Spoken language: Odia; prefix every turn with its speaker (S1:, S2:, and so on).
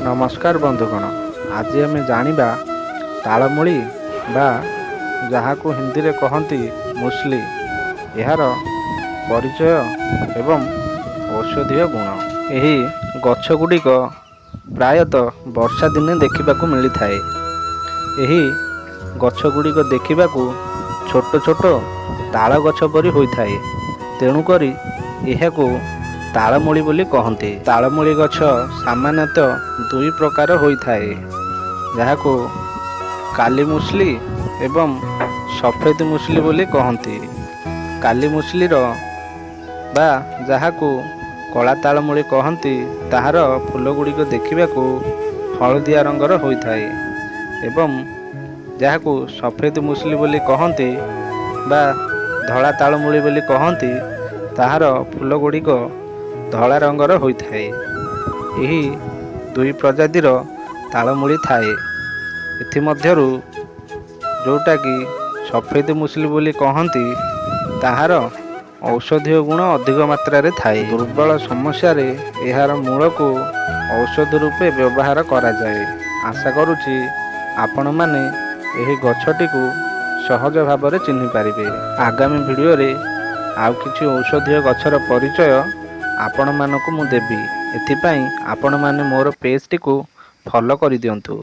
S1: ନମସ୍କାର ବନ୍ଧୁଗଣ, ଆଜି ଆମେ ଜାଣିବା ତାଳମୂଳି ବା ଯାହାକୁ ହିନ୍ଦୀରେ କହନ୍ତି ମୁସଲି, ଏହାର ପରିଚୟ ଏବଂ ଔଷଧୀୟ ଗୁଣ। ଏହି ଗଛ ଗୁଡ଼ିକ ପ୍ରାୟତଃ ବର୍ଷା ଦିନେ ଦେଖିବାକୁ ମିଳିଥାଏ। ଏହି ଗଛ ଗୁଡ଼ିକ ଦେଖିବାକୁ ଛୋଟ ଛୋଟ ତାଳ ଗଛ ପରି ହୋଇଥାଏ, ତେଣୁକରି ଏହାକୁ ତାଳମୂଳି ବୋଲି କହନ୍ତି। ତାଳମୂଳି ଗଛ ସାମାନ୍ୟତଃ ଦୁଇ ପ୍ରକାର ହୋଇଥାଏ, ଯାହାକୁ କାଲି ମୁସଲି ଏବଂ ସଫେଦ ମୁସଲି ବୋଲି କହନ୍ତି। କାଲି ମୁସଲିର ବା ଯାହାକୁ କଳା ତାଳମୂଳି କହନ୍ତି, ତାହାର ଫୁଲ ଗୁଡ଼ିକ ଦେଖିବାକୁ ହଳଦିଆ ରଙ୍ଗର ହୋଇଥାଏ ଏବଂ ଯାହାକୁ ସଫେଦ ମୁସଲି ବୋଲି କହନ୍ତି ବା ଧଳା ତାଳମୂଳି ବୋଲି କହନ୍ତି, ତାହାର ଫୁଲ ଗୁଡ଼ିକ ଧଳା ରଙ୍ଗର ହୋଇଥାଏ। ଏହି ଦୁଇ ପ୍ରଜାତିର ତାଳମୂଳି ଥାଏ। ଏଥିମଧ୍ୟରୁ ଯେଉଁଟାକି ସଫେଦ ମୁସଲି ବୋଲି କହନ୍ତି, ତାହାର ଔଷଧୀୟ ଗୁଣ ଅଧିକ ମାତ୍ରାରେ ଥାଏ। ଦୁର୍ବଳ ସମସ୍ୟାରେ ଏହାର ମୂଳକୁ ଔଷଧ ରୂପେ ବ୍ୟବହାର କରାଯାଏ। ଆଶା କରୁଛି ଆପଣମାନେ ଏହି ଗଛଟିକୁ ସହଜ ଭାବରେ ଚିହ୍ନି ପାରିବେ। ଆଗାମୀ ଭିଡ଼ିଓରେ ଆଉ କିଛି ଔଷଧୀୟ ଗଛର ପରିଚୟ ଆପଣମାନଙ୍କୁ ମୁଁ ଦେବି। ଏଥିପାଇଁ ଆପଣମାନେ ମୋର ପେଜ୍ଟିକୁ ଫଲୋ କରିଦିଅନ୍ତୁ।